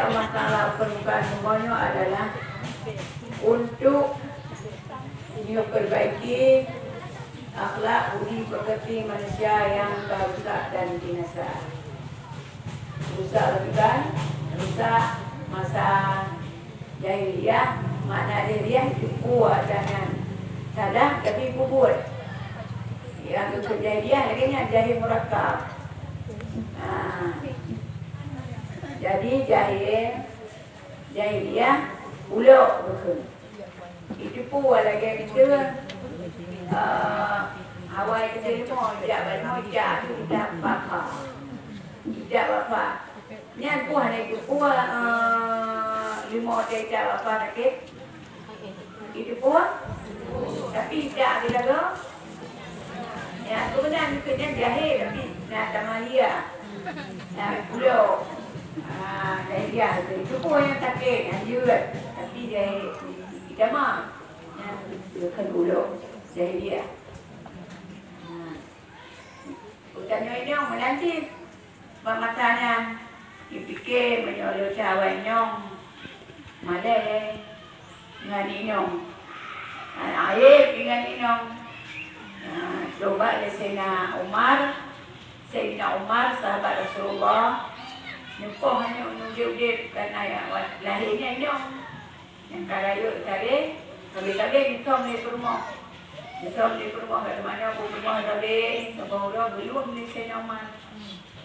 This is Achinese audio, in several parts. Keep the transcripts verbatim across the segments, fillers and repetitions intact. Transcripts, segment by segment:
Allah Taala permukaan bumoe nyoe adalah untuk memperbaiki akhlak budi pekerti manusia yang ka rusak dan binasa. Rusak akibat rusak masa jahiliyah, makna jahiliyah itu kuat dan salah tapi puput. Yang itu jahiliyah lagi nyan jahil murakab. Ha. Jadi jahil jahiliyah ulok betul. Itu pun lagèe kita, eh, awai kita limo, jak bak limo, jak tu kita bapa. Jak bapa. Nyan pun hana itu pun, eh, limo teuh jak bapa sakit. Itu pun. Tapi jak kita tu. Ya, kebenaran itu nyan jahil, tapi na tamalia. Na pulo. Ah, jahiliah itu. Itu pun yang sakit, lanjut. Tapi jahil. Kita mah. Nyan, bukan ulok jahiliah. Ha. Utanyoe inong meunan cit. Bak masa nyan, jipike meunyoe leuca awai inong malèe ngon inong. Aib ngon inong. Ha, coba lé Saidina Umar, Saidina Umar, sahabat Rasulullah, neupoh hana udeb-udeb karena lahé nyan inong. Nyang ka rayeuk tadi, sabe-sabe jisom lé peurumoh. Jisom lé peurumoh, ka teumanyong peurumoh sabe, saboh uroe geulheueh lé Saidina Umar.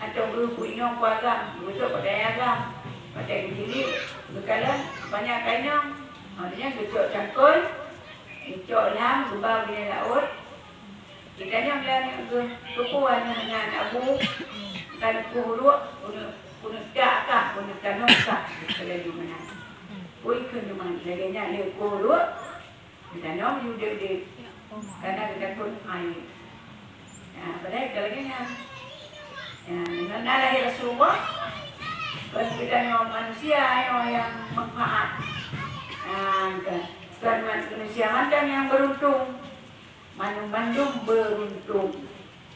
Ateueh geuh inong ku agam, geucok padai agam, padai geuciliek, geukalon banyak kainong. Maknanya geucok cangkôi, geucok lam, geuba u binéh laôt. Geutanyoe lé aneuk geuh, keupeue aneuk nyan abu, ka neukuh uruek, keuneuk, keuneuk jak kah, keuneuk tanoh kah, keu laju meunan. Ui, kheun teuma lagèe nyan lé kuh uruek, geutanyoe udeb-udeb, kana geutakot aib. Nah, padahai ka lagèe nyan. Nah, deungon na lahé Rasulullah, kon geutanyoe manusia nyoe nyang manfaat. Nah, kon, kon manusia mantong nyang beuruntung. Mandum-mandum beuruntung.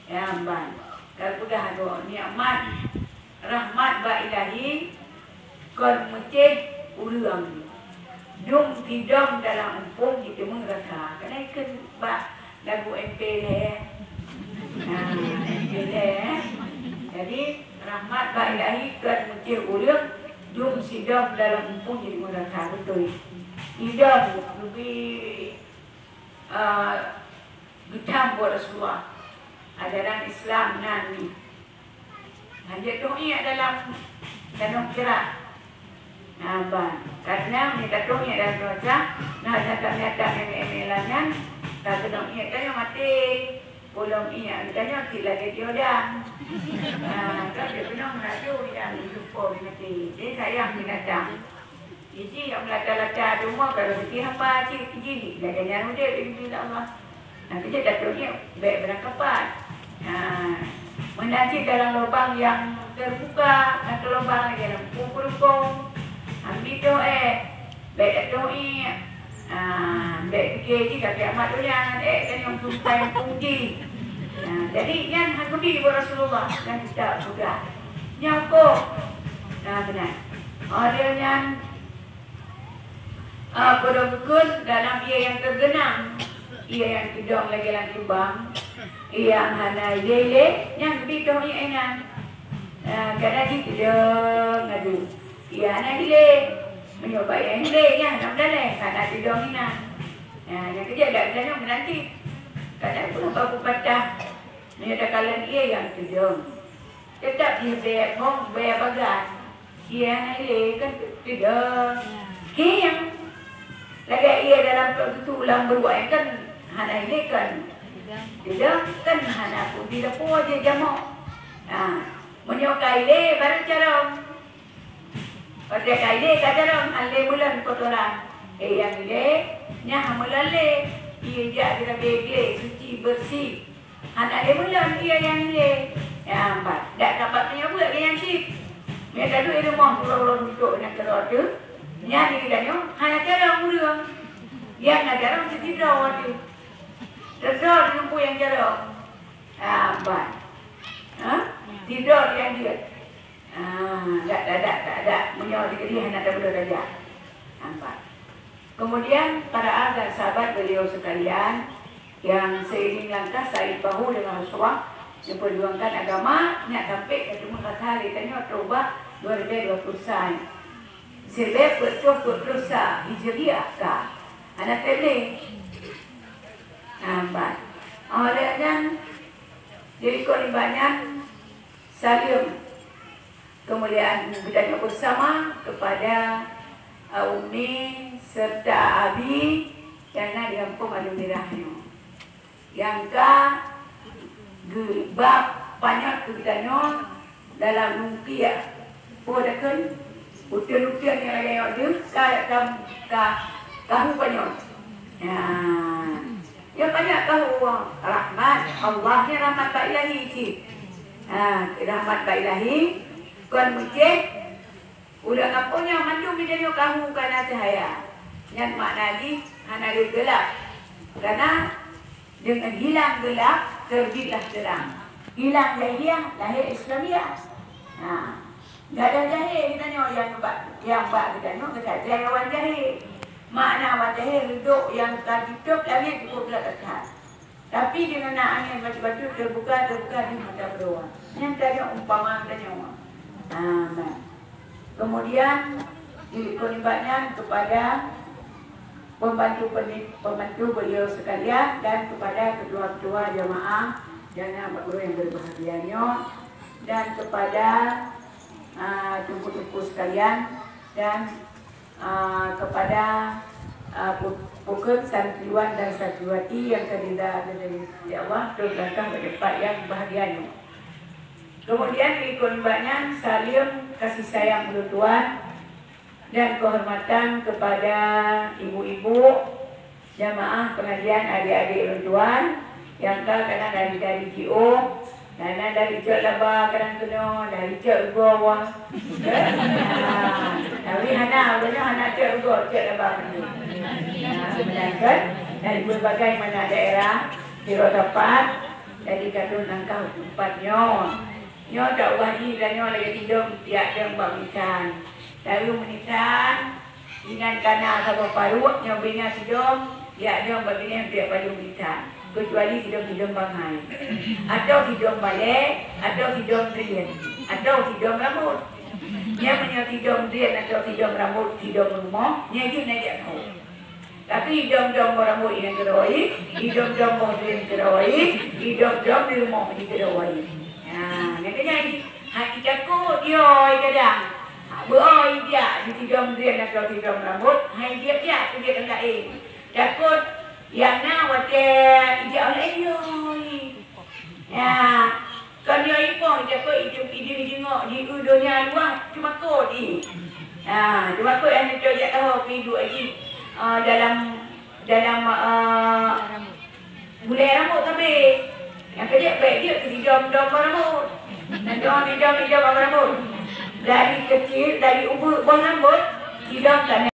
Ya, ban. Ka peugah droe, nikmat rahmat bak Ilahi kon meucéh ureueng. Dum sidom dalam umpung jiteumé rasa. Kana ikheun bak lagu M P lé. Ha, M P lé. Jadi, rahmat bak Ilahi kon meucéh ureueng, dum sidom dalam umpung jiteumé rasa. Beutôi. Sidom leubeh eh, geutam buet Rasulullah. Ajaran Islam nan nyoe. Hanjeuet teuingat dalam tanoh kirak. Nah, ban. Karena meunyoe tateuingat dalam cuaca, nah, nyata-nyata mé-mé lam nyan, ka keunong ingat tanyoe maté. Ulôn ingat tanyoe cit lagèe Jordan. Nah, kan dia keunong laju yang jumpa maté. Jadi sayang binatang. Jih nyang meulata-lata rumoh ka reuzeki hamba cit jih, lagèe nyan udeb di Allah. Nah, keujeuet tateuingat bèk beurangkapat. Nah, meunan cit dalam lubang nyang teubuka, na keu lubang lagèe lam pungkong-pungkong. Ambi toh ék, bèk tateuingat. Nah, bèk pike jih ka kiamat donya ngon ék ka nyang tumpai muphom jih. Nah, jadi nyan han geubri buet Rasulullah dan kita peugah. Nyoe kok. Nah, meunan. Óh lheueh nyan, Ah, padahai bukon dalam ié nyang teugeunang, ié nyang teudong lagèe lam lubang, ié nyang hana ilé-ilé, nyan geubri toh ié inan. Ah, kadang jih teudong adu. Ié hana ilé, meunyoe bak ié ilé, nyan hana meudalèh, hana teudong inan. Ah, nyang keujeuet dak geutanyoe meunan cit. Kadang peunoh bak peupatah, meunyoe takalon ié nyang teudong. Teutap jih bèe phôn, bèe bagat. Ié hana ilé kan teudong. Kieng. Lagèe ié dalam peuet susu lam beuruek kan hana ilé kan. Teudong kan hana pun dileupô jih jamok. Ha, meunyoe ka ilé baru carông. Watèe ka ilé ka carông, han lé meulon kotoran. Eh, nyang ilé, nyan han meulon lé. Ié jak geurabe glé, suci, beureusi. Hana lé meulon ié nyang ilé. Nyan pat, dak sapat meunyoe beuet lé nyan cit. Meunyoe taduek di rumoh, uroe-uroe suntok nyang keudroe teuh, nyan di geutanyoe hana carông ureueng. Nyang na carông cit sidroe teuh. Sidroe teuh nyang carông. Ah, ban. Ha? Sidroe nyang jeuet. Ah, dak, dak, dak, dak, dak. Meunyoe di keudeh hana tabloe tajak. Nampak. Kemudian, para ahli dan sahabat beliau sekalian, yang seiring langkah Said Bahu dengan Rasulullah memperjuangkan agama, nyak sampai ka teumeukat hari tanyoe troh bak dua ribu dua puluh sa. Sibée peuet troh peuet ploh sa Hijriah ka. Hana teuh lé. Nampak. Oleh nyan, jadi kon ibanyan, saleuem keumuliaan geutanyoe beusama kepada, eh, Umi serta Abi nyang na di gampông Alue Mirah nyoe, nyang ka geuba panyöt keu geutanyoe dalam rukiah. Peue takheun? Uteuen-uteuen nyang lagèe nyoe deuh ka, ka, ka, ka hu panyöt. Nah, ya, panyöt ka hu rahmat Allah, nyan rahmat bak Ilahi cit. Ha, rahmat bak Ilahi, kon meucéh, ureueng gampông nyan mandum di tanyoe ka hu ka na cahya. Nyan makna jih hana lé geulap. Karena dengan hilang gelap, terbitlah terang. Hilang jahiliyah, lahir Islamiyah. Ha. Gadôh jahé geutanyoe nyang bak, nyang bak geutanyoe geutanyoe lawan jahé. Makna wan jahé reudôk nyang ka jitôb langét dikôb gleh that. Tapi deungon na angén bacut-bacut teubuka, teubuka di mata beudôh. Nyan tanyoe umpama tanyoe. Amin. Kemudian, diikut nibak nyan kepada pembantu pendi-, pembantu beliau sekalian dan kepada ketua-ketua jamaah dan anak guru yang berbahagia nyoe dan kepada, ah, teungku-teungku sekalian dan ah, kepada, ah, pu-, pukon santriwan dan santriwati nyang ka diridha lé Allah, troh langkah bak teumpat nyang bahagia nyoe. Kemudian, diikut nibak nyan, saleuem kasih sayang ulôn tuan dan kehormatan kepada ibu-ibu, jamaah pengajian adik-adik ulôn tuan, nyang ka kadang dari, dari jiôh, kadang dari cot laba kadang keunoe, dari cot rugoe. Tapi hana, ulôn nyoe hana cot rugoe, cot laba keunoe. Nah, sedangkan dari berbagai mana daerah, Tiro Tapat, jadi ka troh langkah teumpat nyoe. Nyoe dak ubah jih tanyoe lagèe sidom, tiak dong bak meulisan. Taeu meulisan, inan kana saboh paruek nyoe bina sidom, tiak dong bak binéh piak pajoh meulisan. Keucuali sidom-sidom bangai. Atau sidom balèe, atau sidom drien, atau sidom rambôt. Nyan meunyoe sidom drien atau sidom rambôt, sidom rumoh, nyan jih na jak keu. Tapi idom-dom boh rambôt inong keudroe, idom-dom boh drien keudroe, idom-dom di rumoh di keudroe. Nah, nyang keu nyan, hai takot yo, hai kadang. Beu oi jak di sidom drien atau sidom rambôt, hai jiak-jiak keu jiak laén. Takot nyang na watèe ijak oleh yoi. Ya, Kon nyoe ipoh, ija keu iju-, iju-, ijungok di u donya luwah, teumakot jih. Ha, teumakot nyang neucok jak tahu keu iduek jih, ah, dalam, dalam, ah, bulèe rambôt sabe. Nyang keujeuet bèk jeuet keu sidom-dom boh rambôt. Sidom, sidom, sidom boh rambôt. Dari kecil, dari ubeut boh rambôt, sidom ka